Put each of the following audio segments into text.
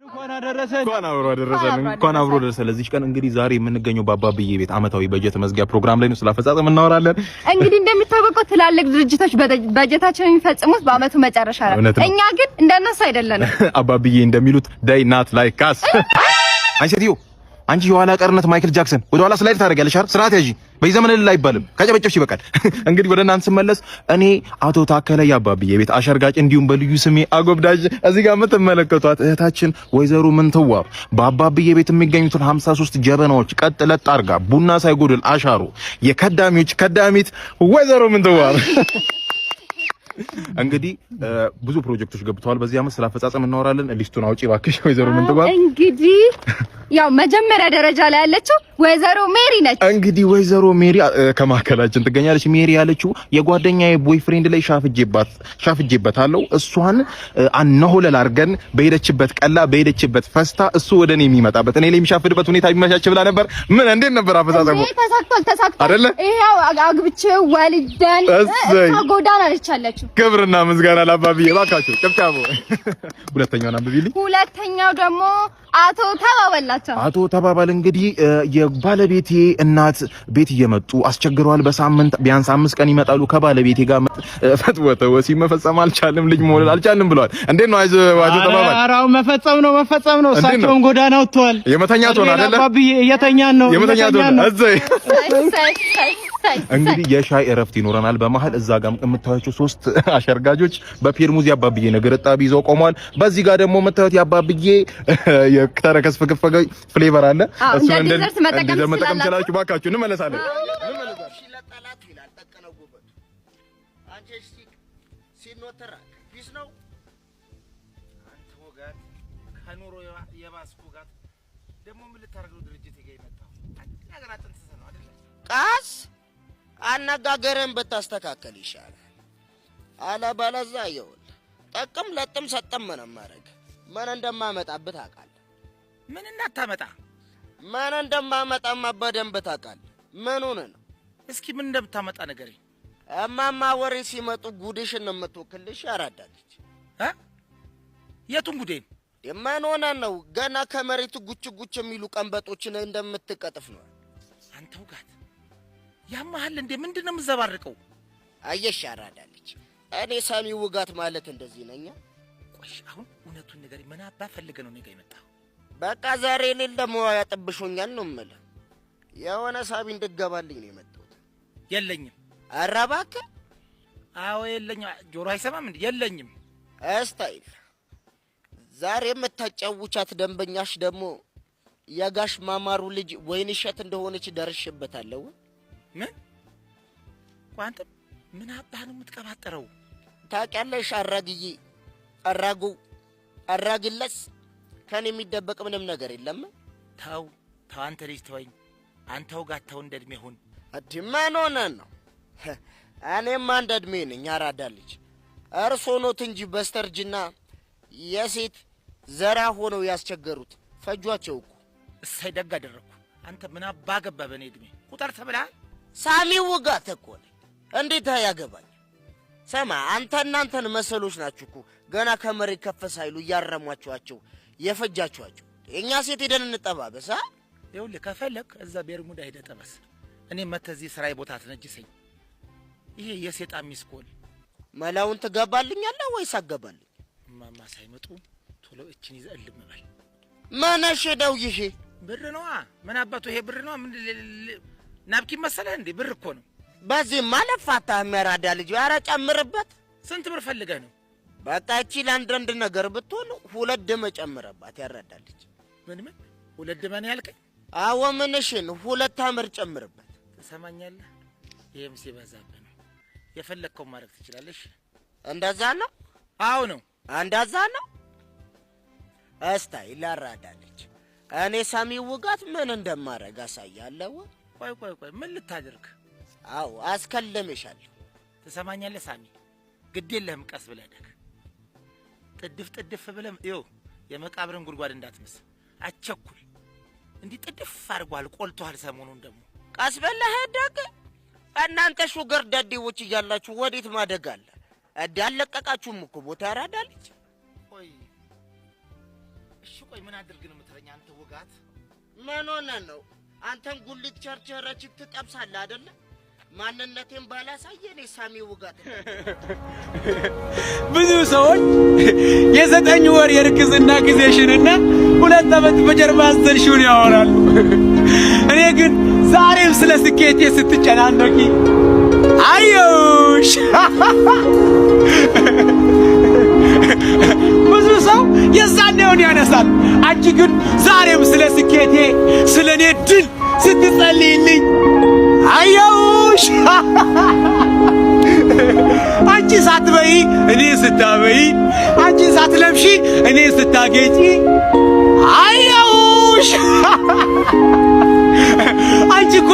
እንኳን አደረሰን። እንኳን አብሮ አደረሰን። እንኳን አብሮ ደረሰን። ለዚች ቀን እንግዲህ ዛሬ የምንገኘው በአባብዬ ቤት አመታዊ በጀት መዝጊያ ፕሮግራም ላይ ነው። ስላፈጻጸም እናወራለን። እንግዲህ እንደሚታወቀው ትላልቅ ድርጅቶች በጀታቸውን የሚፈጽሙት በአመቱ መጨረሻ ነው። እውነት ነው። እኛ ግን እንደነሱ አይደለንም። አባብዬ እንደሚሉት they not like us። አንቺ ሴትዮ፣ አንቺ የኋላ ቀርነት ማይክል ጃክሰን ወደ ኋላ slide ታደርጊያለሽ አይደል? ስርዓት ያዢ። በዚህ ዘመን እልል አይባልም። ካጨበጨብሽ ይበቃል። እንግዲህ ወደ እናንተ ስመለስ እኔ አቶ ታከለ የአባብዬ ቤት አሸርጋጭ እንዲሁም በልዩ ስሜ አጎብዳጅ፣ እዚህ ጋር የምትመለከቷት እህታችን ወይዘሮ ምንትዋብ በአባብዬ ቤት የሚገኙትን 53 ጀበናዎች ቀጥ ለጥ አድርጋ ቡና ሳይጎድል አሻሮ የከዳሚዎች ከዳሚት ወይዘሮ ምንትዋብ። እንግዲህ ብዙ ፕሮጀክቶች ገብተዋል። በዚህ ዓመት ስለ አፈጻጸም እናወራለን። List ኡን አውጪ እባክሽ ወይዘሮ ምንትዋብ። እንግዲህ ያው መጀመሪያ ደረጃ ላይ ያለችው ወይዘሮ ሜሪ ነች። እንግዲህ ወይዘሮ ሜሪ ከማዕከላችን ትገኛለች። ሜሪ ያለችው የጓደኛዬ boyfriend ላይ ሻፍጄበታለሁ። እሷን አነሆለል አድርገን በሄደችበት ቀላ በሄደችበት ፈስታ እሱ ወደ እኔ የሚመጣበት እኔ ላይ የሚሻፍድበት ሁኔታ ቢመቻች ብላ ነበር። ምን እንዴት ነበር አፈጻጸሙ? እንዴ ተሳክቷል፣ ተሳክቷል። አይደለ? ይሄው አግብቼው ወልደን እሰይ። እሷ ጎዳና ነች ያለችው። ክብርና ምስጋና ለአባብዬ። እባካችሁ ጭብጨባ። ሁለተኛውን አንብቢልኝ። ሁለተኛው ደግሞ አቶ ተባባል ናቸው። አቶ ተባባል እንግዲህ የባለቤቴ እናት ቤት እየመጡ አስቸግረዋል። በሳምንት ቢያንስ 5 ቀን ይመጣሉ። ከባለቤቴ ጋር ፈትወተ ወሲብ መፈጸም አልቻልም፣ ልጅ መውለድ አልቻልም ብለዋል። እንዴት ነው አይዞህ አቶ ተባባል? ኧረ አሁን መፈጸም ነው፣ መፈጸም ነው። እንዴት ነው? እሳቸውም ጎዳና ወጥተዋል። የመተኛት ሆነ አይደለ? አባብዬ እየተኛን ነው። የመተኛት ሆነ። እየተኛን ነው። እዘይ። እሰይ፣ እሰይ፣ እሰይ። እንግዲህ የሻይ እረፍት ይኖረናል። በመሀል እዛ ጋር የምታዩቸው ሶስት አሸርጋጆች በፔርሙዝ ያባብዬ ነገር እጣቢ ይዘው ቆመዋል። በዚህ ጋር ደግሞ የምታዩት ያባብዬ የተረከዝ ፍግፈጋ flavor አለ። አዎ፣ እሱን እንደ dessert መጠቀም እንደ dessert መጠቀም ትችላላችሁ። ትችላላችሁ። ባካችሁ እንመለሳለን። ለጠላቱ ይላል ጠቀነው ጉበቱ። አንቺ እስቲ ሲኖትራክ peace ነው። አንተ ወጋት፣ ከኑሮ የባስኩ ወጋት። ደግሞ ምን ልታደርግ ነው ድርጅት ጋር የመጣው? አንድ ነገር አጥንትተህ ነው አይደለ? ቃስ አነጋገርን ብታስተካከል ይሻላል። አለበለዚያ ይኸውልህ ጠቅም ለጥም ሰጥም ነው የማደርግ። ምን እንደማመጣብህ ታውቃለህ። ምን እንዳታመጣ? ምን እንደማመጣማ በደንብ ታውቃለህ። ምን ሆነህ ነው? እስኪ ምን እንደምታመጣ ንገረኝ። እማማ ወሬ ሲመጡ ጉድሽን ነው የምትወክልሽ። ያራዳለች። እ የቱን ጉዴን? ምን ሆነህ ነው? ገና ከመሬቱ ጉች ጉች የሚሉ ቀንበጦችን እንደምትቀጥፍ ነው። አንተ ውጋት፣ ያመሃል እንዴ? ምንድን ነው የምዘባርቀው? አየሽ ያራዳለች፣ እኔ ሳሚ ውጋት ማለት እንደዚህ ነኛ። ቆይ አሁን እውነቱን ንገረኝ። ምን አባ ፈልገህ ነው እኔ ጋር የመጣኸው? በቃ ዛሬ የሌለ መዋያ ጥብሾኛል ነው የምልህ። የሆነ ሳቢ እንድገባልኝ ነው የመጣሁት። የለኝም። ኧረ እባክህ። አዎ የለኝም። ጆሮ አይሰማም እንዴ? የለኝም። እስታይል ዛሬ የምታጫውቻት ደንበኛሽ ደግሞ የጋሽ ማማሩ ልጅ ወይንሸት እንደሆነች ደርሼበታለሁ። ምን? ቆይ አንተ ምን አባህ ነው የምትቀባጥረው? ታውቂያለሽ፣ አራግዬ አራጉ አራግለስ ከኔ የሚደበቅ ምንም ነገር የለም። ተው ተው፣ አንተ ልጅ ተወኝ። አንተ ውጋት ተው፣ እንደ እድሜ ሁን። እንዲህ ምን ሆነህ ነው? እኔማ እንደ እድሜ ነኝ። አራዳ ልጅ እርሶ ኖት እንጂ በስተርጅና የሴት ዘራ ሆነው ያስቸገሩት ፈጇቸው እኮ። እሰይ ደግ አደረግኩ። አንተ ምን አባ ገባ በእኔ እድሜ? ቁጠር ተብለሃል። ሳሚ ውጋት እኮ ነኝ። እንዴት አያገባኝ? ሰማ አንተ፣ እናንተን መሰሎች ናችሁ እኮ ገና ከመሬት ከፍ ሳይሉ እያረሟችኋቸው የፈጃችኋቸው። እኛ ሴት ሄደን እንጠባበስ አ? ይኸውልህ ከፈለክ እዛ ቤርሙዳ ሄደህ ጠበስ። እኔ መተህ እዚህ ስራዬ ቦታ አትነጅሰኝ። ይሄ የሴጣን missed call። መላውን ትገባልኛለህ ወይስ አገባልኝ? እማማ ሳይመጡ ቶሎ እችን ይዘህ እልም በል። መነሽ ነው ይሄ? ብር ነዋ። ምን አባቱ ይሄ ብር ነዋ። ምን napkin መሰለህ እንዴ? ብር እኮ ነው። በዚህማ ለፋታህ የሚያራዳ ልጅ። ኧረ ጨምርበት። ስንት ብር ፈልገህ ነው? በቃ እቺ ለአንዳንድ ነገር ብትሆን ሁለት ድመ ጨምረባት ያራዳልች። ምን ምን ሁለት ድመ ነው ያልከኝ? አዎ ምንሽን ሁለት አምር ጨምርበት። ትሰማኛለህ? ይሄም ሲበዛብህ ነው። የፈለግከውን ማድረግ ትችላለሽ። እንደዛ ነው። አዎ ነው። እንደዛ ነው። እስታይ ላራዳለች እኔ ሳሚ ውጋት ምን እንደማረግ አሳያለሁ። ቆይ ቆይ ቆይ፣ ምን ልታደርግ? አዎ አስከልምሻለሁ። ትሰማኛለህ ሳሚ? ግድ የለህም፣ ቀስ ብለህ ደግ ጥድፍ ጥድፍ ብለህ ይኸው የመቃብርን ጉድጓድ እንዳትምስ፣ አቸኩል። እንዲህ ጥድፍ አድርጓል፣ ቆልቶሃል። ሰሞኑን ደግሞ ቀስ ብለህ ደግ። እናንተ sugar daddy ዎች እያላችሁ ወዴት ማደግ አለ? እዲ አልለቀቃችሁም እኮ ቦታ ያራዳለች። ቆይ እሺ ቆይ ምን አድርግ ነው የምትለኝ አንተ ውጋት? ምን ሆነህ ነው? አንተን ጉሊት ቸርቸረ chick ትጠብሳለህ አይደለ? ማንነቴን ባላሳየ እኔ ሳሚ ውጋት ብዙ ሰዎች የ9 ወር የእርግዝና ጊዜሽንና 2 ዓመት በጀርባ አዘልሽውን ያወራሉ። እኔ ግን ዛሬም ስለ ስኬቴ ስትጨናነቂ አየሁሽ። ብዙ ሰው የዛኔውን ያነሳል። አንቺ ግን ዛሬም ስለ ስኬቴ፣ ስለ እኔ ድል ስትጸልይልኝ አየሁሽ። አንቺ ሳትበይ እኔ ስታበይ፣ አንቺ ሳትለብሺ እኔ ስታጌጪ አየሁሽ። አንቺ እኮ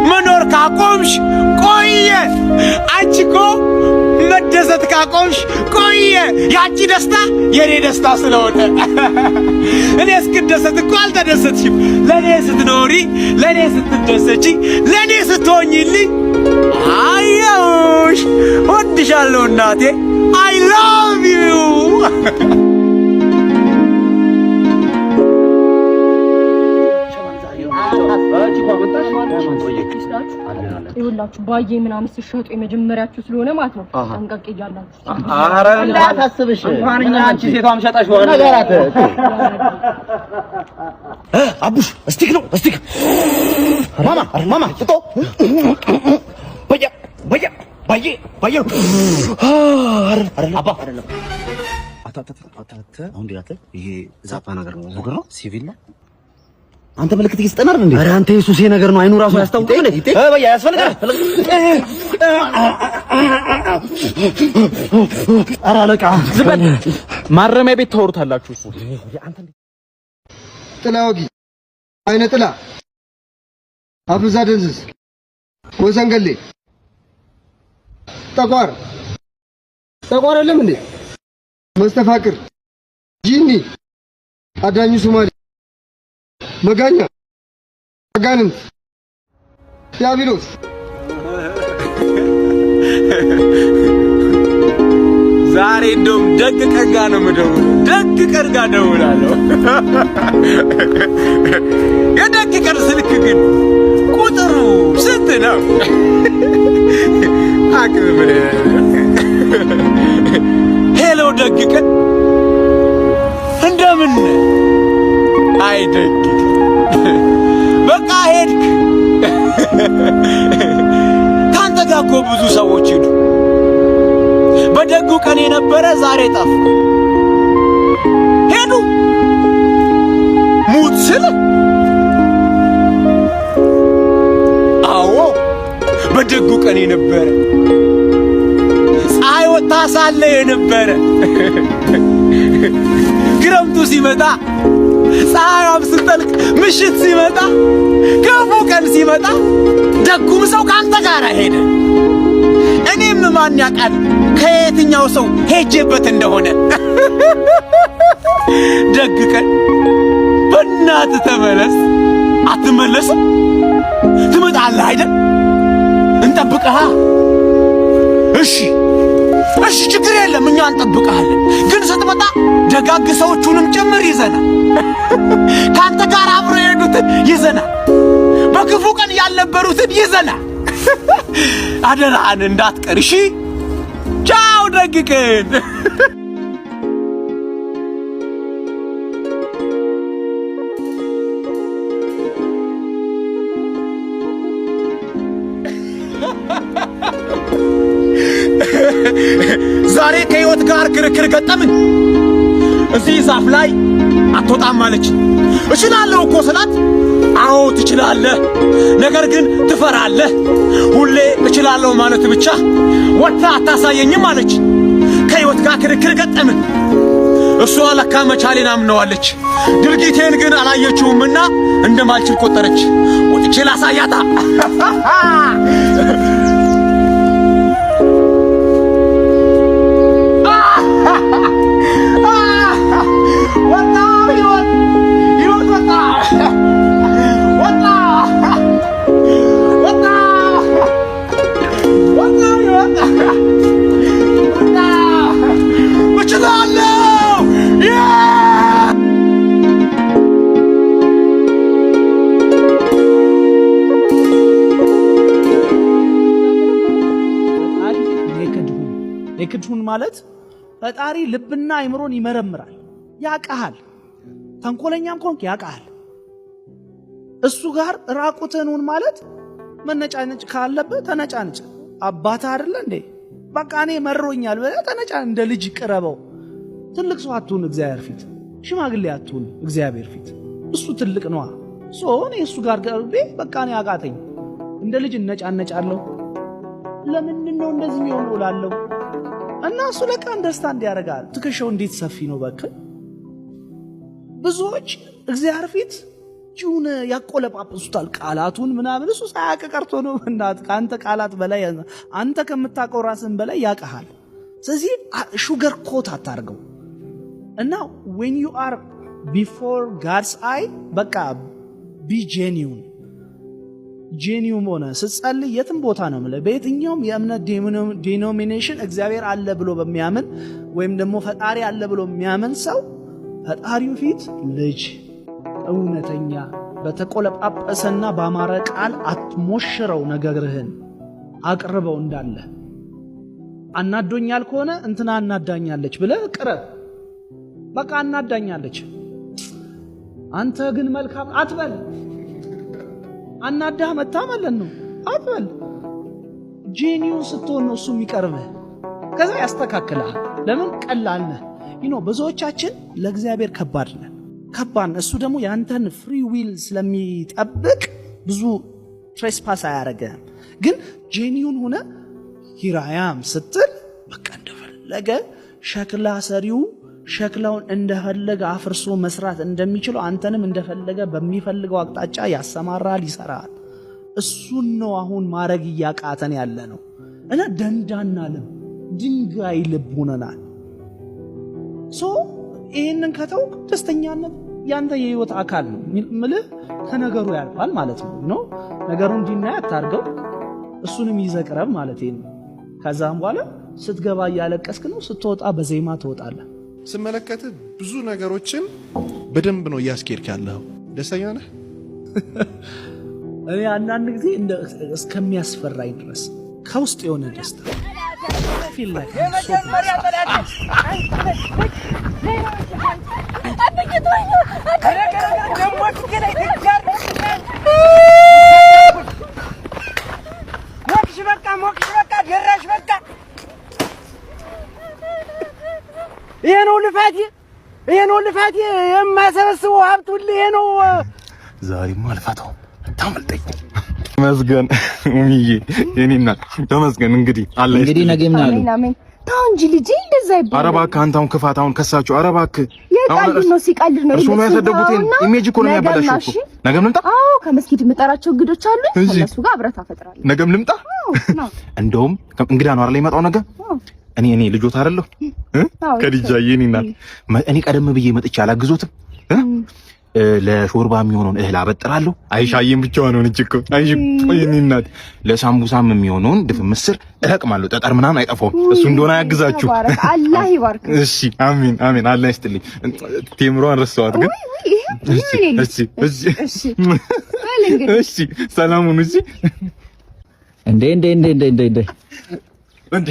መኖር ካቆምሽ ቆየ። አንቺ እኮ መደሰት ካቆምሽ ቆየ። የአንቺ ደስታ የእኔ ደስታ ስለሆነ እኔ እስክደሰት እኮ አልተደሰትሽም። ለእኔ ስትኖሪ፣ ለእኔ ስትደሰቺ፣ ለእኔ ስትሆኝልኝ አየሁሽ። እወድሻለሁ እናቴ። I love you። ይኸውላችሁ ባዬ ምናምን ስትሸጡ የመጀመሪያችሁ ስለሆነ ማለት ነው ጠንቀቅ እያላችሁ። እንዳታስብሽ እንኳን እኛ አንቺ ሴቷም ሸጠሽ ሆነ ነገራት። አቡሽ stick ነው stick። ማማ ማማ ጥጦ በየ በየ በየ በየ አባ አሁን ዲራተ ይሄ ዛፓ ነገር ነው ነገር ነው ሲቪል ነው። አንተ ምልክት እየሰጠን አይደል እንዴ? ኧረ አንተ የሱሴ ነገር ነው። አይኑ ራሱ አያስታውቅም እንዴ? እ በያ ያስፈልጋል። ኧረ አለቃ ዝም በል። ማረሚያ ቤት ታወሩታላችሁ። ጥላ ወጊ፣ አይነ ጥላ፣ አፍዛ ደንዝዝ፣ ወሰንገሌ፣ ጠቋር ጠቋር የለም እንዴ? መስተፋቅር፣ ጂኒ፣ አዳኙ ሶማሌ፣ መጋኛ፣ አጋንንት፣ ዲያብሎስ። ዛሬ እንደውም ደግ ቀን ጋር ነው የምደውለው። ደግ ቀን ጋር እደውላለሁ። የደግ ቀን ስልክ ግን ቁጥሩ ስንት ነው? አቅም። Hello ደግ ቀን እንደምን? አይ ደግ ቀን በቃ ሄድክ። ካንተ ጋር እኮ ብዙ ሰዎች ሄዱ። በደጉ ቀን የነበረ ዛሬ ጠፋ። ሄዱ ሙት ስል አዎ በደጉ ቀን የነበረ፣ ፀሐይ ወጥታ ሳለ የነበረ፣ ክረምቱ ሲመጣ ፀሐይዋም ስትጠልቅ ምሽት ሲመጣ ክፉ ቀን ሲመጣ ደጉም ሰው ከአንተ ጋር ሄደ። እኔም ማን ያውቃል ከየትኛው ሰው ሄጄበት እንደሆነ። ደግ ቀን በእናትህ ተመለስ። አትመለስም? ትመጣለህ አይደል? እንጠብቅሃ። እሺ እሺ፣ ችግር የለም፣ እኛ እንጠብቅሃለን። ግን ስትመጣ ደጋግ ሰዎቹንም ጭምር ይዘናል። ከአንተ ጋር አብረው የሄዱትን ይዘናል። በክፉ ቀን ያልነበሩትን ይዘናል። አደራህን እንዳትቀር እሺ። ቻው ደግ ቀን። ዛሬ ከህይወት ጋር ክርክር ገጠምን። እዚህ ዛፍ ላይ አትወጣም አለች። እችላለሁ እኮ ስላት፣ አዎ ትችላለህ፣ ነገር ግን ትፈራለህ። ሁሌ እችላለሁ ማለት ብቻ ወጥተህ አታሳየኝም አለች። ከህይወት ጋር ክርክር ገጠምን። እሷ ለካ መቻሌን አምነዋለች፣ ድርጊቴን ግን አላየችውምና እንደማልችል ቆጠረች። ወጥቼ ላሳያታ። ወጣ ህይወት፣ ህይወት ወጣ ወጣ ወጣ ወጣ ህይወት ወጣ። እችላለሁ። Naked ሁን ማለት ፈጣሪ ልብና አይምሮን ይመረምራል፣ ያውቅሃል። ተንኮለኛም ከሆንክ ያውቅሃል። እሱ ጋር ራቁትህን ሁን ማለት መነጫነጭ ካለብህ ተነጫነጭ። አባትህ አይደለ እንዴ? በቃ እኔ መሮኛል ብለህ ተነጫ፣ እንደ ልጅ ቅረበው። ትልቅ ሰው አትሁን እግዚአብሔር ፊት፣ ሽማግሌ አትሁን እግዚአብሔር ፊት። እሱ ትልቅ ነዋ። So እኔ እሱ ጋር ቀርቤ በቃ እኔ አቃተኝ፣ እንደ ልጅ እነጫነጫለሁ። ለምንድን ነው እንደዚህ የሚሆነው እላለሁ። እና እሱ ለካ understand ያደርጋል። ትከሻው እንዴት ሰፊ ነው በክ ብዙዎች እግዚአብሔር ፊት እጁን ያቆለጳጵሱታል ቃላቱን ምናምን። እሱ ሳያውቅ ቀርቶ ነው። እናት ከአንተ ቃላት በላይ አንተ ከምታውቀው ራስን በላይ ያውቅሃል። ስለዚህ sugar coat አታርገው እና when you are before God's eye በቃ be genuine። Genuine ሆነ ስትጸልይ የትም ቦታ ነው የምልህ፣ በየትኛውም የእምነት denomination እግዚአብሔር አለ ብሎ በሚያምን ወይም ደግሞ ፈጣሪ አለ ብሎ የሚያምን ሰው ፈጣሪው ፊት ልጅ እውነተኛ በተቆለጳጰሰና ባማረ ቃል አትሞሽረው፣ ነገርህን አቅርበው እንዳለ። አናዶኛል ከሆነ እንትና አናዳኛለች ብለህ ቅረብ። በቃ አናዳኛለች፣ አንተ ግን መልካም አትበል። አናዳህ መታ ማለት ነው አትበል። Genuine ስትሆን ነው እሱ የሚቀርብህ፣ ከዛ ያስተካክልሃል። ለምን ቀላል ነህ። ብዙዎቻችን ለእግዚአብሔር ከባድ ነን፣ ከባድ ነን። እሱ ደግሞ ያንተን free will ስለሚጠብቅ ብዙ trespass አያደርግህም። ግን genuine ሆነ here I am ስትል በቃ እንደፈለገ ሸክላ ሰሪው ሸክላውን እንደፈለገ አፍርሶ መስራት እንደሚችለው አንተንም እንደፈለገ በሚፈልገው አቅጣጫ ያሰማራል፣ ይሰራል። እሱን ነው አሁን ማድረግ እያቃተን ያለ ነው። እና ደንዳና ልብ፣ ድንጋይ ልብ ሆነናል። So ይህንን ከተውክ ደስተኛነት ያንተ የህይወት አካል ነው ምልህ ከነገሩ ያልፋል ማለት ነው። ነገሩ እንዲናይ አታርገው፣ እሱንም ይዘህ ቅረብ ማለት ነው። ከዛም በኋላ ስትገባ እያለቀስክ ነው፣ ስትወጣ በዜማ ትወጣለህ። ስመለከት ብዙ ነገሮችን በደንብ ነው እያስኬድክ ያለኸው። ደስተኛ ነህ? እኔ አንዳንድ ጊዜ እስከሚያስፈራኝ ድረስ ከውስጥ የሆነ ደስታ feel like I'm so blessed። ሞክሽ በቃ፣ ሞክሽ በቃ፣ ደራሽ በቃ። ይሄ ነው ልፋቴ፣ ይሄ ነው ልፋቴ፣ የማሰበስበው ሀብት ሁሉ ይሄ ነው። ዛሬማ አልፈታውም፣ ታመልጠኝ። ተመስገን ሙሚዬ፣ የኔ እናት ተመስገን። እንግዲህ አላህ እንግዲህ ነገ ምን አሉ? አሜን አሜን። ተው እንጂ ልጄ፣ እንደዛ ይባላል። ኧረ እባክህ አንተ አሁን ክፋት አሁን ከሳችሁ። ኧረ እባክህ የቀልድ ነው፣ ሲቀልድ ነው። እርስዎ ነው ያሳደጉት። Image እኮ ነው የሚያበላሽው እኮ። ነገም ልምጣ? አዎ፣ ከመስጊድ የምጠራቸው እንግዶች አሉ። ከእነሱ ጋር አብረህ ታፈጥራለህ። ነገም ልምጣ? እንደውም እንግዳ ነው አይደል የመጣው ነገ? እኔ ልጆት አይደለሁ ከዲጃ የኔ እናት። እኔ ቀደም ብዬ መጥቼ አላግዞትም። ለሾርባ የሚሆነውን እህል አበጥራለሁ። አይሻዬም ብቻዋን ሆነች እኮ። አይሽ የኔ እናት፣ ለሳምቡሳም የሚሆነውን ድፍን ምስር እለቅማለሁ። ጠጠር ምናምን አይጠፋውም። እሱ እንደሆነ አያግዛችሁ። አላህ ይባርክ። እሺ፣ አሜን አሜን። አላህ ይስጥልኝ። ቴምሯን ረሳኋት ግን። እሺ እሺ እሺ እሺ። ሰላሙን እሺ። እንዴ እንዴ እንዴ እንዴ እንዴ እንዴ እንዴ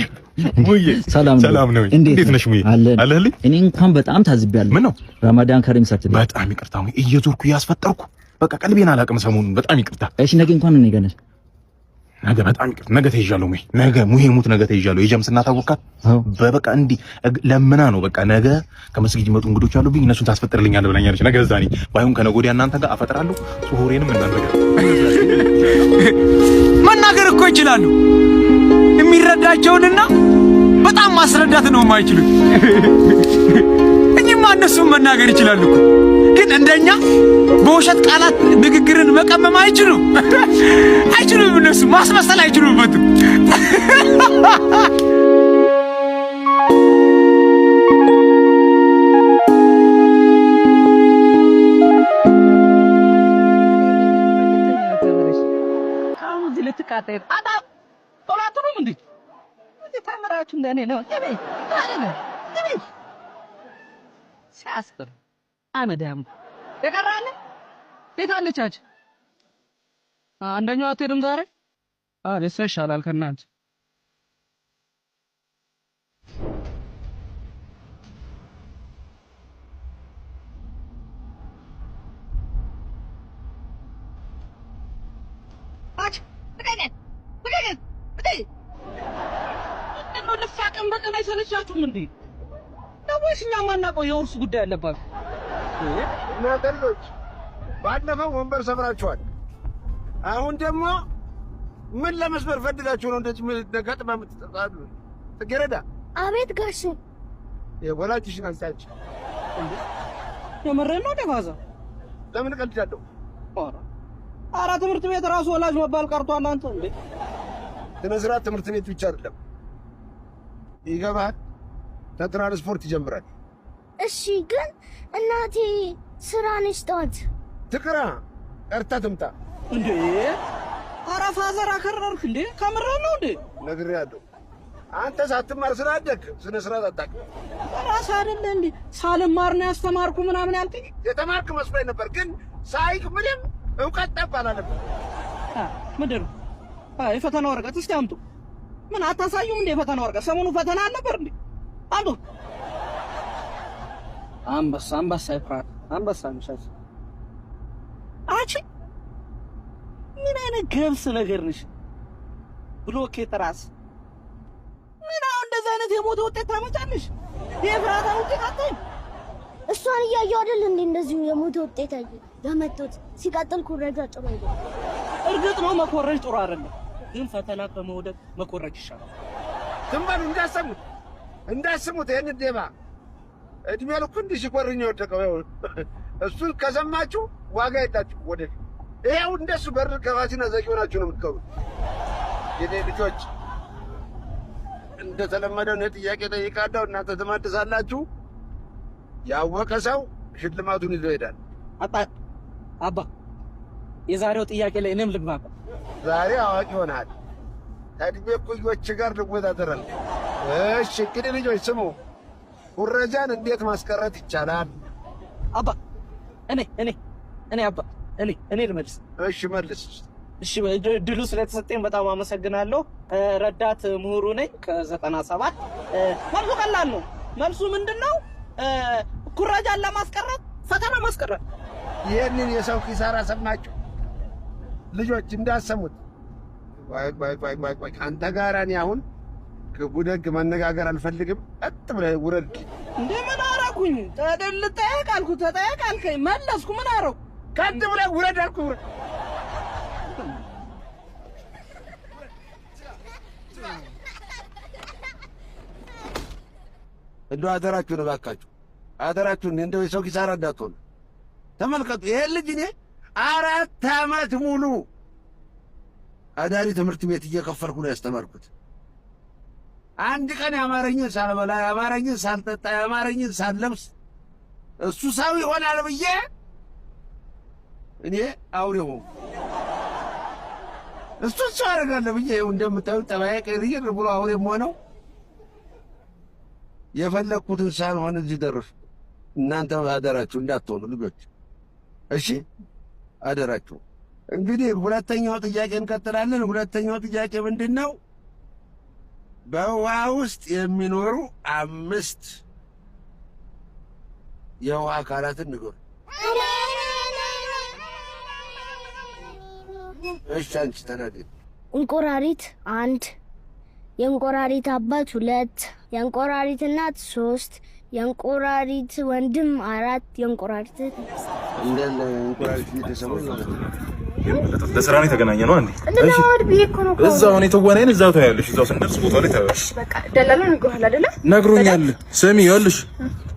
ሙዬ፣ ሰላም ሰላም ነው? እንዴት ነሽ ሙዬ? አለህልኝ? እኔ እንኳን በጣም ታዝቤያለሁ። ምን ነው? ረመዳን ከሪም ሳትል በጣም ይቅርታ ሙዬ፣ እየዞርኩ እያስፈጠርኩ በቃ ቀልቤን አላውቅም ሰሞኑን። በጣም ይቅርታ። እሺ፣ ነገ እንኳን እኔ ጋር ነሽ። ነገ በጣም ይቅርታ፣ ነገ ተይዣለሁ ሙዬ። ነገ ሙዬ ሙት፣ ነገ ተይዣለሁ። የጀምስ እናት አወካት በበቃ እንዲህ ለምና ነው በቃ ነገ ከመስጊድ ይመጡ እንግዶች አሉብኝ፣ እነሱን ታስፈጥርልኛለህ ብላኛለች። ነገ እዛ ነኝ። ባይሆን ከነገ ወዲያ እናንተ ጋር አፈጥራለሁ። ሱሁሬንም እናንተ ጋር። መናገር እኮ ይችላሉ። የሚረዳቸውንና በጣም ማስረዳት ነው የማይችሉት። እኚህማ እነሱም መናገር ይችላሉ እኮ፣ ግን እንደኛ በውሸት ቃላት ንግግርን መቀመም አይችሉም፣ አይችሉም። እነሱ ማስመሰል አይችሉበትም። ተምራችሁ እንደኔ ነው ሲያስጥር አመዳም የቀራለ ቤት አለቻች። አንደኛው አትሄድም ዛሬ? አዎ፣ እሷ ይሻላል ከእናንተ። ቀን በቀን አይሰለቻችሁም እንዴ? ነው ወይስ እኛ ማናውቀው የውርስ ጉዳይ አለባችሁ? እናንተ ልጆች ባለፈው ወንበር ሰብራችኋል። አሁን ደግሞ ምን ለመስበር ፈልጋችሁ ነው እንደዚህ ገጥማ የምትጠጣሉ? ጽጌረዳ። አቤት ጋሽ። ወላጅሽን አንሳች። የምርህን ነው ደፋዛ? ለምን እቀልዳለሁ? ኧረ ትምህርት ቤት ራሱ ወላጅ መባል ቀርቷል። አንተ እንዴ ስነ ስርዓት ትምህርት ቤት ብቻ አይደለም፣ ይገባሃል። ከትራንስፖርት ይጀምራል። እሺ፣ ግን እናቴ ስራ ነች ጠዋት። ትቅራ ቀርታ ትምጣ። እንዴ ኧረ father አከረርክ እንዴ? ከምርህ ነው እንዴ? ነግሬሃለሁ። አንተ ሳትማር ስላደግህ ስነ ስርዓት አታውቅም። ራስህ አይደለ እንዴ ሳልማር ነው ያስተማርኩ ምናምን ያልከኝ? የተማርክ መስሎኝ ነበር፣ ግን ሳይክ ምንም እውቀት ጠብ አላለም። ምንድን ነው የፈተና ወረቀት? እስቲ አምጡ። ምን አታሳዩም እንዴ የፈተና ወረቀት? ሰሞኑ ፈተና አልነበር እንዴ? አምጡ። አንበሳ አንበሳ ይፍራል። አንበሳ ምሻች አቺ ምን አይነት ገብስ ነገር ነሽ? ብሎኬት ራስ ምን አሁን እንደዚህ አይነት የሞተ ውጤት ታመጫለሽ? የፍራታ ውጤት አታይም? እሷን እያየሁ አይደል እንዴ እንደዚሁ የሞተ ውጤት አየ ያመጡት። ሲቀጥል ኩረጃ ጥሩ አይደለም። እርግጥ ነው መኮረጅ ጥሩ አይደለም፣ ግን ፈተና ከመውደቅ መኮረጅ ይሻላል። ዝም በሉ እንዳሰሙት እንዳስሙት ይሄን ዴባ እድሜ ልኩ እንዲህ ሲኮርኝ የወደቀው እሱን ከሰማችሁ ዋጋ የላችሁ ወደፊት። ይኸው እንደሱ በር ከፋችና ዘጊ ሆናችሁ ነው የምትቀሩት። የኔ ልጆች እንደተለመደው እኔ ጥያቄ ጠይቃለሁ፣ እናንተ ትመልሳላችሁ። ያወቀ ሰው ሽልማቱን ይዞ ይሄዳል። አባ የዛሬው ጥያቄ ላይ እኔም ልግባበት። ዛሬ አዋቂ ሆነሃል። ከእድሜ እኩዮች ጋር ልወዳደራል። እሺ እንግዲህ ልጆች ስሙ፣ ኩረጃን እንዴት ማስቀረት ይቻላል? አባ እኔ እኔ እኔ አባ እኔ እኔ ልመልስ። እሺ መልስ። እሺ ድሉ ስለተሰጠኝ በጣም አመሰግናለሁ። ረዳት ምሁሩ ነኝ ከ97። መልሱ ቀላል ነው። መልሱ ምንድነው? ኩረጃን ለማስቀረት ፈተና ማስቀረት። ይህንን የሰው ኪሳራ ሰማችሁ ልጆች፣ እንዳሰሙት። ቆይ ቆይ ቆይ ቆይ ቆይ፣ አንተ ጋር እኔ አሁን ክፉ ደግ መነጋገር አልፈልግም። ቀጥ ብለህ ውረድ። እንደ ምን አደረኩኝ? ልጠየቅ አልኩህ፣ ተጠየቅ አልከኝ፣ መለስኩ። ምን አደረኩ? ቀጥ ብለህ ውረድ አልኩህ፣ ውረድ። እንደው አደራችሁን እባካችሁ አደራችሁን፣ እንደው የሰው ኪሳራ እንዳትሆኑ። ተመልከቱ፣ ይሄን ልጅ እኔ 4 ዓመት ሙሉ አዳሪ ትምህርት ቤት እየከፈልኩ ነው ያስተማርኩት። አንድ ቀን ያማረኝን ሳልበላ፣ ያማረኝን ሳልጠጣ፣ ያማረኝን ሳልለብስ እሱ ሰው ይሆናል ብዬ እኔ አውሬው እሱን ሰው አደርጋለሁ ብዬ ይኸው እንደምታዩት ጠባዬ ቅይር ብሎ አውሬም ሆነው የፈለግኩትን ሳልሆን እዚህ ደረስኩ። እናንተ አደራችሁ እንዳትሆኑ ልጆች፣ እሺ አደራችሁ። እንግዲህ ሁለተኛው ጥያቄ እንቀጥላለን። ሁለተኛው ጥያቄ ምንድን ነው? በውሃ ውስጥ የሚኖሩ 5 የውሃ አካላትን ንገሩ። እሺ አንቺ ተናገሪ። እንቁራሪት 1፣ የእንቁራሪት አባት 2፣ የእንቁራሪት እናት 3፣ የእንቁራሪት ወንድም 4፣ የእንቁራሪት እህት 5። እንዳለ እንቁራሪት ቤተሰቦች ማለት ነው። ለስራ ነው የተገናኘነው። አንዴ እንለዋወድ ብዬ እኮ ነው። እዛው እኔ ትወናዬን እዛው ታያለሽ። እዛው ስንደርስ ቦታው ላይ ታያለሽ። በቃ ደላላው ነግሮሃል አይደለ? ነግሮኛል። ስሚ ይኸውልሽ፣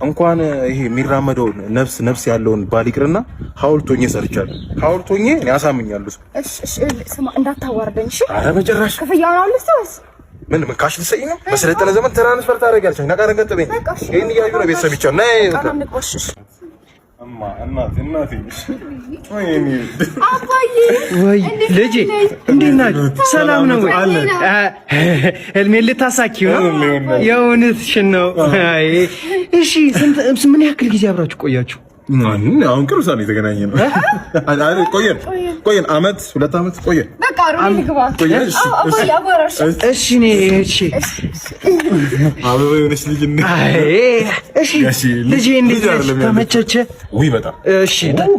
እንኳን ይሄ የሚራመደውን ነፍስ ነፍስ ያለውን ባል ይቅርና ሐውልት ሆኜ ሰርቻለሁ። ሐውልት ሆኜ እኔ አሳምኛለሁ። እሺ እሺ፣ ስማ እንዳታዋርደኝ። እሺ። ኧረ በጭራሽ። ክፍያውን አሁን ልስጥ ወይስ ምን ምን cash ልትሰጪኝ ነው? በሰለጠነ ዘመን transfer ታደርጊያለሽ። ነቃ ረገጥ በይ። ይሄን እያዩ ነው ቤተሰብ ይቻል ነይ እማ እናቴ እናቴ ወይ ልጄ እንዴት ናችሁ? ሰላም ነው ወይ? ህልሜን ልታሳኪው ነው? የእውነትሽን ነው? አይ እሺ። ምን ያክል ጊዜ አብራችሁ ቆያችሁ? አሁን ቅርብ ሰዓት ነው የተገናኘነው። ቆየን ቆየን፣ አመት 2 አመት ቆየን። በቃ ሮሚ ግባ። ቆየን። እሺ። አባዬ አቧራሽ። እሺ እኔ እሺ። አበባ የሆነች ልጅ። እሺ ልጄ እንዴት ነሽ? ተመቸቸ? ውይ በጣም። እሺ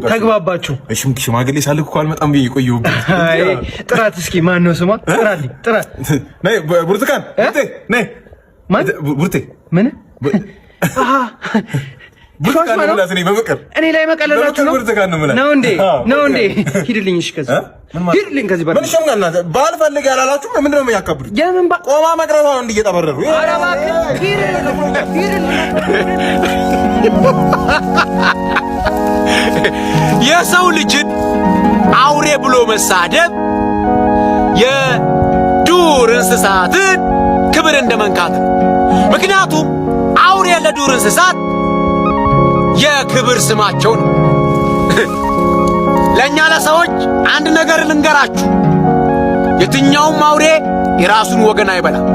ተግባባችሁ? እሺ ሽማግሌ ሳልክ እኮ አልመጣም ብዬ ቆየሁብኝ። አይ ጥራት እስኪ ማን ነው ስሟ? ጥራልኝ፣ ጥራት። ነይ ብርቱካን፣ ቡርቴ ነይ። ማን? ቡርቴ። ምን? ብርቱካን ነው የምላት እኔ በፍቅር። እኔ ላይ መቀለላችሁ ነው። ብርቱካን ነው የምላት። ነው እንዴ? ነው እንዴ? ሂድልኝ፣ እሺ ከዚህ ሂድልኝ፣ ከዚህ ምን ሸምጋል እናንተ ባል ፈልግ ያላላችሁም ምንድን ነው የሚያካብዱት? የምን ባል? ቆማ መቅረቷ ነው እንዲህ እየጠበረሩ። ኧረ እባክህ ሂድልኝ፣ ሂድልኝ። የሰው ልጅን አውሬ ብሎ መሳደብ የዱር እንስሳትን ክብር እንደ መንካት ነው። ምክንያቱም አውሬ ለዱር እንስሳት የክብር ስማቸው ነው። ለእኛ ለሰዎች አንድ ነገር ልንገራችሁ፣ የትኛውም አውሬ የራሱን ወገን አይበላም።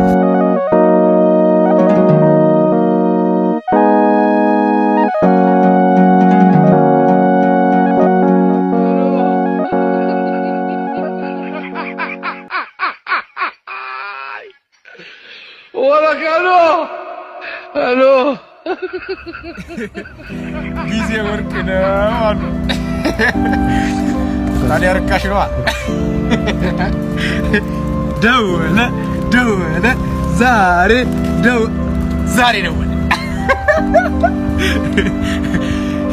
ወለክ አሎ አሎ ጊዜ ወርቅ ነው አሉ። ታዲያ ርካሽ ነዋ። ደወለ ደወለ ዛሬ ዛሬ ደወለ።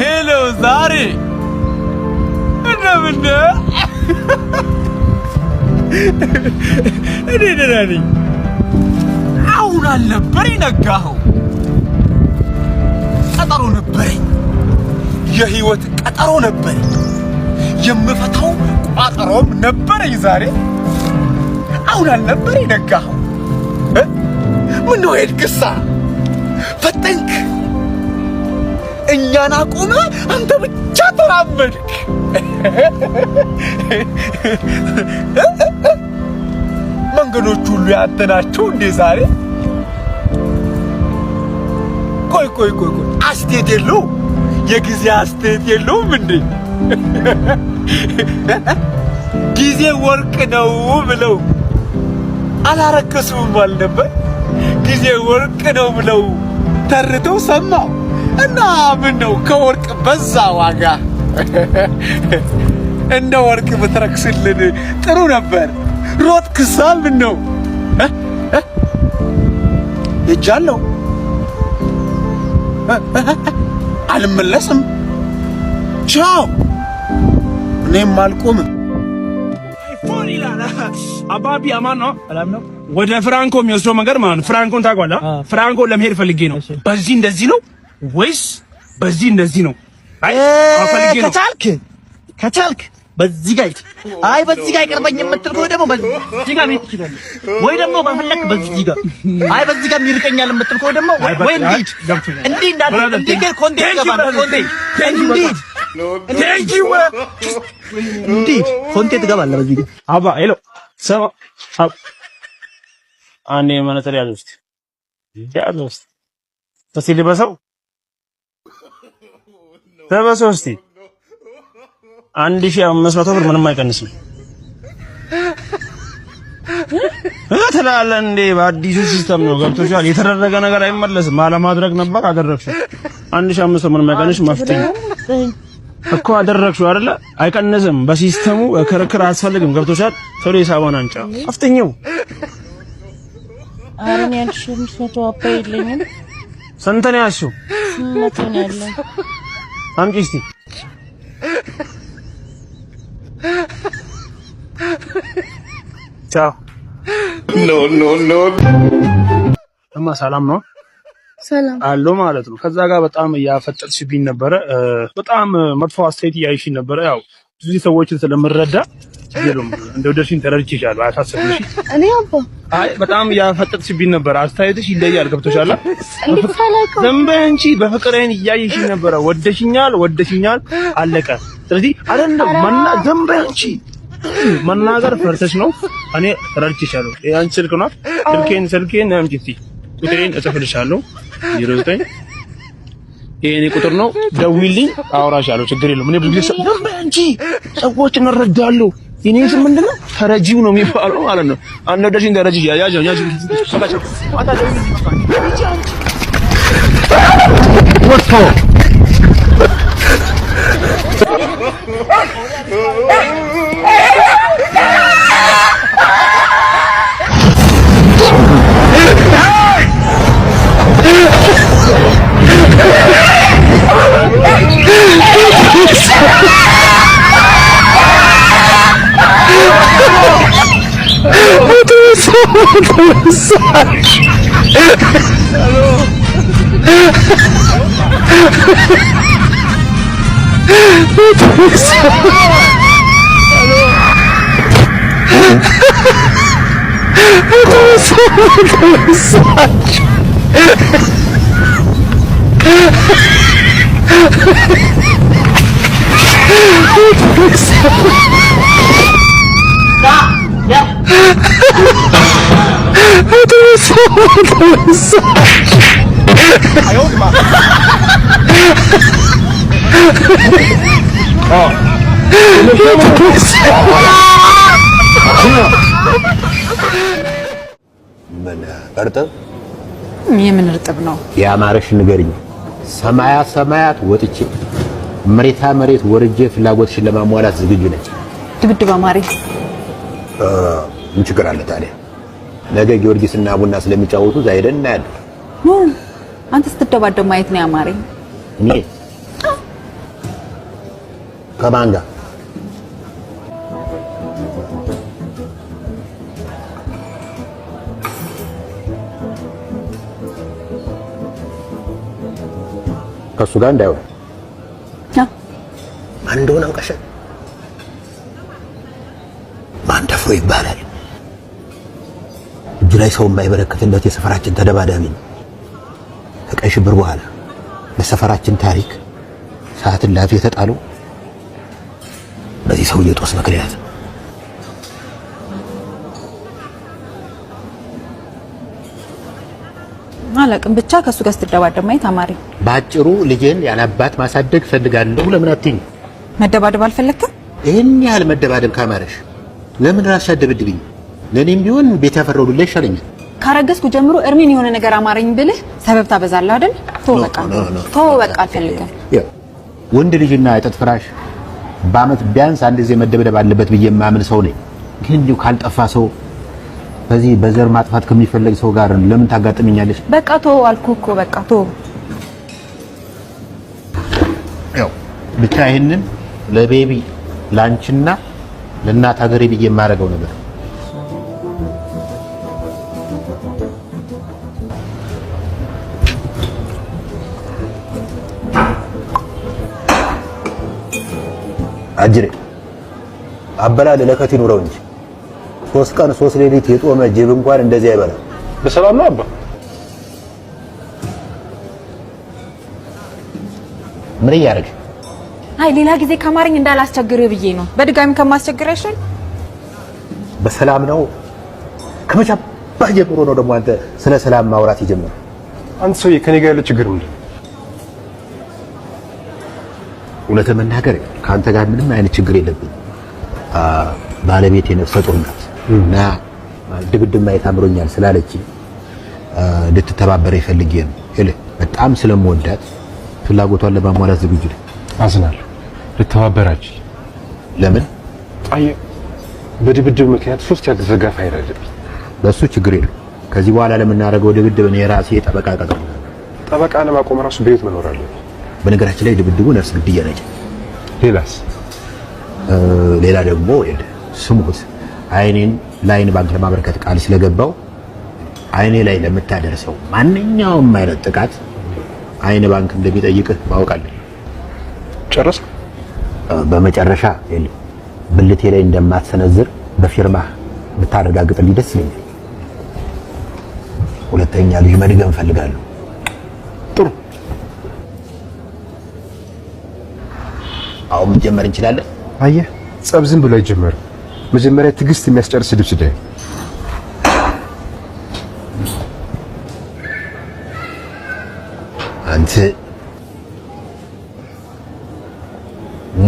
Hello ዛሬ እንደምን ነህ? እኔ ደህና ነኝ። አሁን አልነበር የነጋኸው? ቀጠሮ ነበረኝ፣ የህይወት ቀጠሮ ነበረኝ፣ የምፈታው ቋጠሮም ነበረኝ ዛሬ። አሁን አልነበር የነጋኸው? ምነው ሄድክሳ? ፈጠንክ፣ እኛን አቁመ አንተ ብቻ ተራመድክ። መንገዶች ሁሉ ያንተ ናቸው እንዴ ዛሬ? ቆይ ቆይ ቆይ ቆይ፣ አስተያየት የለውም? የጊዜ አስተያየት የለውም እንዴ? ጊዜ ወርቅ ነው ብለው አላረከሱም አልነበር? ጊዜ ወርቅ ነው ብለው ተርተው ሰማው እና ምን ነው ከወርቅ በዛ ዋጋ። እንደ ወርቅ ብትረክስልን ጥሩ ነበር። ሮጥ ክሳ ምን ነው ሄጃለሁ፣ አልመለስም። ቻው፣ እኔም አልቆምም። ይላል አባቢ። አማን ነው። ወደ ፍራንኮ የሚወስደው መንገድ ማለት ነው። ፍራንኮን ታውቀዋለህ? ፍራንኮ ለመሄድ ፈልጌ ነው። በዚህ እንደዚህ ነው ወይስ በዚህ እንደዚህ ነው? አይ ፈልጌ ነው። ከቻልክ በዚህ ጋር ሂድ። አይ በዚህ ጋር አይቀርበኝም የምትል ከሆነ ደግሞ በዚህ ጋር መሄድ ትችላለህ። ወይ ደግሞ ከፈለክ በዚህ ጋር፣ አይ በዚህ ጋር ይርቀኛል የምትል ከሆነ ደግሞ ወይ እንዲህ ሂድ። እንዲህ እንዳትል፣ እንዲህ ግን ኮንቴ ትገባለህ። ኮንቴ እንዲህ ሂድ። እንዲህ ሂድ። ኮንቴ ትገባለህ በዚህ ጋር። አባ hello፣ ሰማ አንዴ መነጽር ያዝ እስኪ፣ ያዝ እስኪ፣ እስኪ ልበሰው፣ ልበሰው እስኪ። 1500 ብር ምንም አይቀንስም ትላለህ እንዴ? በአዲሱ system ነው ገብቶሻል። የተደረገ ነገር አይመለስም። አለማድረግ ነበር አደረግሽው። 1500 ምንም አይቀንስ። መፍትሄ እኮ አደረግሽው አይደለ? አይቀንስም። በ system ኡ ክርክር አያስፈልግም። ገብቶሻል። ቶሎ ሂሳቧን አንጫ አፍጥኚው። ኧረ እኔ 1500 አባ የለኝም። ስንት ነው ያልሽው? 800 ነው ያለኝ። አምጪ እስቲ። ቻው። No, no, no. እማ ሰላም ነው? ሰላም። አሎ ማለት ነው። ከዛ ጋር በጣም እያፈጠጥሽብኝ ነበረ። በጣም መጥፎ አስተያየት እያይሽኝ ነበረ። ያው ብዙ ሰዎችን ስለምረዳ ችግር የለውም። እንደወደድሽኝ ተረድቼሻለሁ። አያሳስብም። እሺ። እኔ አባ አይ በጣም እያፈጠጥሽብኝ ነበረ። አስተያየትሽ ይለያል። ገብቶሻል? እንዴት ታላቀው? ዝም በይ አንቺ። በፍቅር ዓይን እያየሽኝ ነበረ። ወደሽኛል፣ ወደሽኛል፣ አለቀ። ስለዚህ አይደለም መና ዝም በይ አንቺ። መናገር ፈርተሽ ነው። እኔ ተረድቼሻለሁ። ይሄ አንቺ ስልክ ነው። ስልኬን አምጪ እስኪ። ቁጥሬን እጽፍልሻለሁ። 09 ይሄ እኔ ቁጥር ነው፣ ደውዪልኝ፣ አወራሻለሁ። ችግር የለውም። እኔ ብዙ ጊዜ ዝም በይ አንቺ፣ ሰዎችን እረዳለሁ። የኔ ስም ምንድን ነው? ተረጂው ነው የሚባለው ማለት ነው። አንወደሽኝ ተረጂ ያዥ ያዥ። ወጥቶ ምን እርጥብ? የምን እርጥብ ነው? የአማረሽ ንገሪኝ። ሰማያት ሰማያት ወጥቼ መሬታ መሬት ወርጄ ፍላጎትሽን ለማሟላት ዝግጁ ነኝ። ድብድብ አማሪ። ምን ችግር አለ ታዲያ? ነገ ጊዮርጊስና ቡና ስለሚጫወቱ እዛ ሄደን እናያለን። No፣ አንተ ስትደባደብ ማየት ነው ያማረኝ። እኔ ከማን ጋር? ከእሱ ጋር እንዳይሆን። ማን እንደሆነ አውቀሻል? ማን ደፍሮ ይባላል። እጁ ላይ ሰው የማይበረከትለት የሰፈራችን ተደባዳቢ ነው። ከቀይ ሽብር በኋላ ለሰፈራችን ታሪክ ሰዓት እላፊ የተጣለው በዚህ ሰውዬ ጦስ ምክንያት ነው። አላውቅም፣ ብቻ ከእሱ ጋር ስትደባደብ ማየት አማረኝ። በአጭሩ ልጄን ያላባት ማሳደግ ፈልጋለሁ። ለምን አትይኝ? መደባደብ አልፈለግክም? ይህን ያህል መደባደብ ካማረሽ ለምን ራስሽ አትደበድብኝ? ለእኔም ቢሆን ቤት ያፈራው ዱላ ይሻለኛል። ካረገዝኩ ጀምሮ እርሜን የሆነ ነገር አማረኝ ብልህ ሰበብ ታበዛለህ አይደል? ተው በቃ፣ ተው በቃ፣ አልፈልግም። ወንድ ልጅና የጥጥ ፍራሽ በአመት ቢያንስ አንድ ጊዜ መደብደብ አለበት ብዬ የማምን ሰው ነኝ። ግን እንዲሁ ካልጠፋ ሰው በዚህ በዘር ማጥፋት ከሚፈለግ ሰው ጋር ለምን ታጋጥመኛለሽ? በቃ ተው አልኩህ እኮ በቃ ተው። ያው ብቻ ይሄንን ለቤቢ ላንቺና ለእናት ሀገሬ ብዬ የማደርገው ነገር። አጅሬ አበላል ለከት ይኑረው እንጂ 3 ቀን 3 ሌሊት የጦመ ጅብ እንኳን እንደዚህ አይበላም። በሰላም ነው አባ? ምን እያደረግሽ? አይ ሌላ ጊዜ ካማረኝ እንዳላስቸግርህ ብዬ ነው። በድጋሚ ከማስቸግርህ አይሻልም? በሰላም ነው። ከመቼ አባህ ጀምሮ ነው ደግሞ አንተ ስለ ሰላም ማውራት የጀመረው? አንተ ሰውዬ ከኔ ጋር ያለ ችግር ምንድን ነው? እውነት ለመናገር ከአንተ ጋር ምንም አይነት ችግር የለብኝም። ባለቤቴ ነፍሰ ጡር ናት እና ድብድብ ማየት አምሮኛል ስላለች እንድትተባበረ ፈልጌ ነው። ይኸውልህ በጣም ስለምወዳት ፍላጎቷን ለማሟላት ዝግጁ ነኝ። አዝናለሁ። ልተባበር አልችልም። ለምን? አየህ በድብድብ ምክንያት 3 ያልተዘጋ ፋይል አለብኝ። በእሱ ችግር የለውም። ከዚህ በኋላ ለምናደርገው ድብድብ እኔ ራሴ ጠበቃ እቀጥራለሁ። ጠበቃ ለማቆም ራሱ በህይወት መኖር አለብኝ። በነገራችን ላይ ድብድቡ ነፍስ ግድያ ነች። ሌላስ? ሌላ ደግሞ ስሙት፣ አይኔን ለአይን ባንክ ለማበረከት ቃል ስለገባው አይኔ ላይ ለምታደርሰው ማንኛውም አይነት ጥቃት አይን ባንክ እንደሚጠይቅህ ማወቅ አለብህ። ጨረስክ? በመጨረሻ ብልቴ ላይ እንደማትሰነዝር በፊርማህ ብታረጋግጥልኝ ደስ ይለኛል። ሁለተኛ ልጅ መድገም እፈልጋለሁ። ጥሩ። አሁን መጀመር እንችላለን። አየህ፣ ጸብ ዝም ብሎ አይጀመርም። መጀመሪያ ትዕግስት የሚያስጨርስ ስድብ ስደኝ። አንተ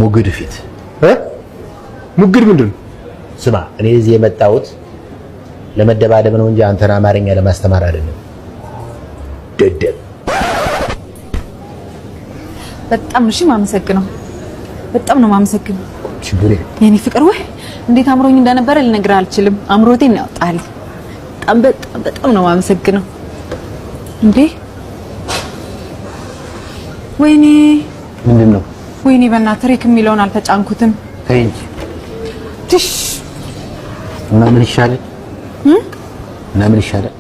ሙግድ ፊት። ሙግድ ምንድን ነው? ስማ፣ እኔ እዚህ የመጣሁት ለመደባደብ ነው እንጂ አንተን አማርኛ ለማስተማር አይደለም። ደደብ። በጣም እሺ፣ ማመሰግነው በጣም ነው ማመሰግነው። ችግር የለም። የኔ ፍቅር ወይ እንዴት አምሮኝ እንደነበረ ልነግርህ አልችልም። አምሮቴን ነው ያወጣልኝ። በጣም በጣም በጣም ነው ማመሰግነው። እንዴ ወይኔ! ምንድን ነው? ወይኔ በእናትህ rec የሚለውን አልተጫንኩትም። ተይ እንጂ። ትሽ እና ምን ይሻላል? እና ምን ይሻላል?